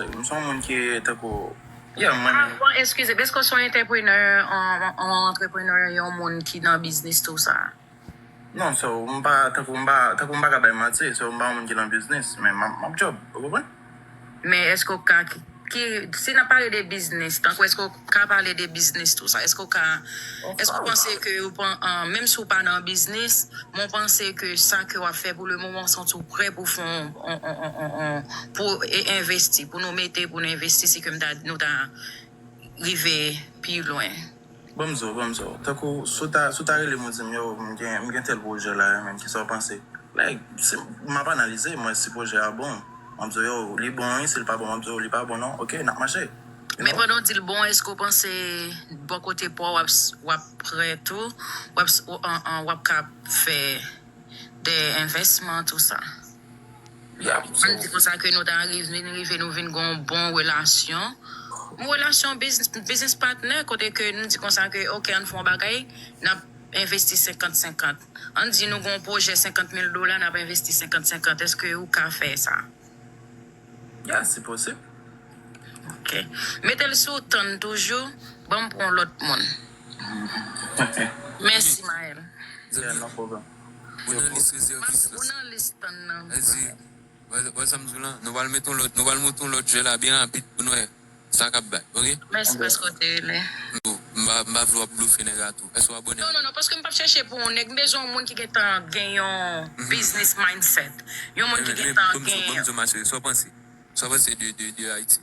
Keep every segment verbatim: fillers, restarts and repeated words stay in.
M se yon moun ki tankou, yeah, mwen menm. Bon, eskize, èske w se yon entrepreneur, yon, yon entrepreneur, yon moun ki nan biznis, tou sa? Non, so, m pa, tankou m pa, tankou m pa ka bay manti, so, m pa yon moun ki nan biznis, men m ap, m ap job, ou konprann? Men èske w ka, ki, ki, si n ap pale de biznis, tankou èske w ka pale de biznis, tou sa, èske w ka, èske w panse ke ou pran, an, menm si w pa nan biznis, men w panse ke sa ke w ap fè pou le moman, w santi w prè pou fè yon, yon, yon, yon, yon, pou e, envesti, pou nou mete, pou nou envesti, si ke m ta, nou ta rive pi lwen. Ban m di w, ban m di w. Tankou, si w ta, si w ta rele m, ou di m, yo, m gen, m gen tèl pwojè la, men, kisa w panse? Like, si, m ap analize, mwen, si pwojè a bon, m ap di w, yo, li bon, wi, si l pa bon, m ap di w, li pa bon, non, oke, n ap mache. You Men know? Pandan w di l bon, èske w panse bò kote pa w, w ap, s- w ap prè tou, w ap, s- w, an, an, w ap ka fè de envèsman, tou sa? Yeah, so, Ann di konsa ke nou ta rive, vin rive, nou vin gen yon bon relasyon. Yon relasyon biznis, biznis patnè, kote ke nou di konsa ke, oke, ann fè yon bagay, n ap envesti senkant senkant. Ann di nou gen yon pwojè senkant mil dola, n ap envesti senkant senkant. Èske ou ka fè sa? Yeah, se posib. Oke. Mete l sou tann toujou, ban m pran lòt moun. Mèsi, Maël. Yeah, no problem. Ou nan lis rezèvis Ou la. nan lis tann nan. Sa di, wè, wè sa m di w lan, nou pral met yon lòt, nou pral monte yon lòt jwè la byen rapid pou n wè sa k ap bay, oke? Mèsi paske w te rele. M pa, m pa vle w ap blofe nèg la tou. Èske w abòne? Non, non, non, paske m p ap chèche pou yon nèg. M bezwen yon moun ki gentan gen yon business mindset. Yon moun ki Men, men, gentan ban m di w, ban m gen. di w, ma chérie, sa w panse? Sa w panse de, de, de Ayiti?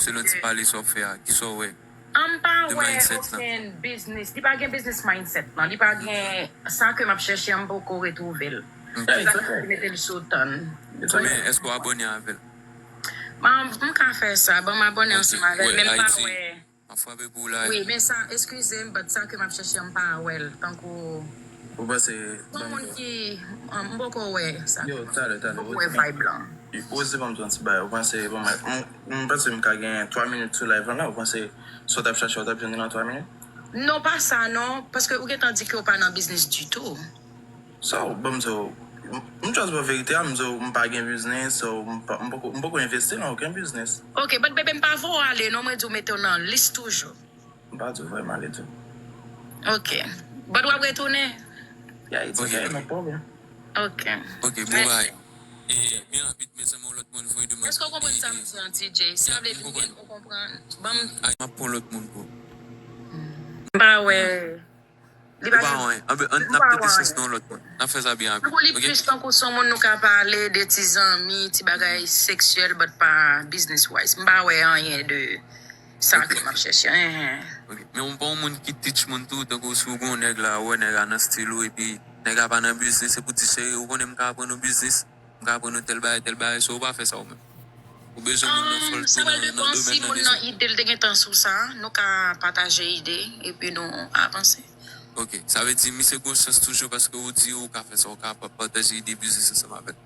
Selon ti pale sa w ap fè a, kisa w wè? An m pa de wè mindset lan. Okenn biznis. Li pa gen business mindset, non. Li pa gen sa ke m ap chèche, an m poko retwouve l. Ok. Yeah, Se it's sa ki okay. mete l sou tann. It's okay. Men, èske w abòne avè l? M, m ka fè sa. Ban m abòne Ok, ansanm avè l, wè, men m pa Ayiti. Wè. M ap frape pou w la. Wi, men sa, eskize m, but sa ke m ap chèche, m pa wè l. Tankou. Ou panse, Yon moun ki. An, m poko wè sa. Yo, talè, talè. M poko wè vibe lan. Ou di ban m di yon ti bagay. Ou panse, bon, m, m, m panse m ka gen twa minit sou live lan la. Ou panse, sa w t ap chache, w t ap jwenn li nan twa minit? Non, pa sa, non. Paske ou gentan di ke w pa nan biznis ditou. So, ban m di w, m, m just ba w verite a, m di w, m pa gen biznis, so, m pa, m poko, m poko envesti nan okenn biznis. Ok, but baby, m pa voye w ale, non, mwen di w mete w nan lis toujou. M pa di w voye m ale tou. Ok. But w ap retounen? Yeah, it's Ok. Okay, no problem. Ok. Ok, bon bagay. E, byen rapid, mezanmi, yon lòt moun voye demann. Èske w konprann sa m di an, T J? Sa vle di m gen, ou konprann? Ban m. Ay, m ap pran lòt moun pou. M pa wè. Li pa gen. Anben, n ap tande sans nan yon lòt moun. N ap fè sa byen rapid. Tankou li plis tankou se yon moun nou ka pale de ti zanmi, ti bagay seksyèl, but pa business wise. M pa wè anyen de sa ke m ap chèche. Enhen. Ok. Men ou pa yon moun ki teach moun tou, tankou si w gen yon nèg la, ou wè nèg la nan stil ou, epi nèg la pa nan biznis, se pou di cheri, ou konnen m ka aprann ou biznis, m ka aprann ou tèl bagay, tèl bagay, so ou pa fè sa ou menm. Ou bezwen moun nan fè l tou nan domèn nan deja. Sa pral depann si moun nan ide l te gentan sou sa, nou ka pataje ide, epi nou avanse. Ok, sa vle di misye gon chans toujou paske ou di ou ka fè sa, ou ka pa- pataje ide biznis ansanm avè l.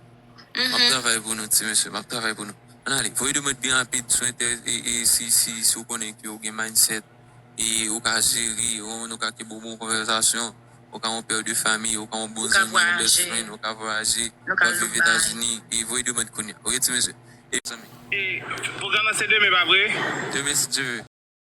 M ap travay pou nou, ti mesye, m ap travay pou nou. Ann ale, voye demann byen rapid sou entè, e, e, si, si, si ou konnen ke ou gen mindset, e ou ka jere, ou, nou ka kenbe yon bon konvèsasyon, ou ka yon pè de fanmi, ou ka yon bon zanmi, yon best friend, ou ka vwayaje, ou ka viv Etazini, e voye demann kounye a. Ok, ti mesye. E zanmi. E pwogram nan se demen, pa vre? Demen, si Dye vle.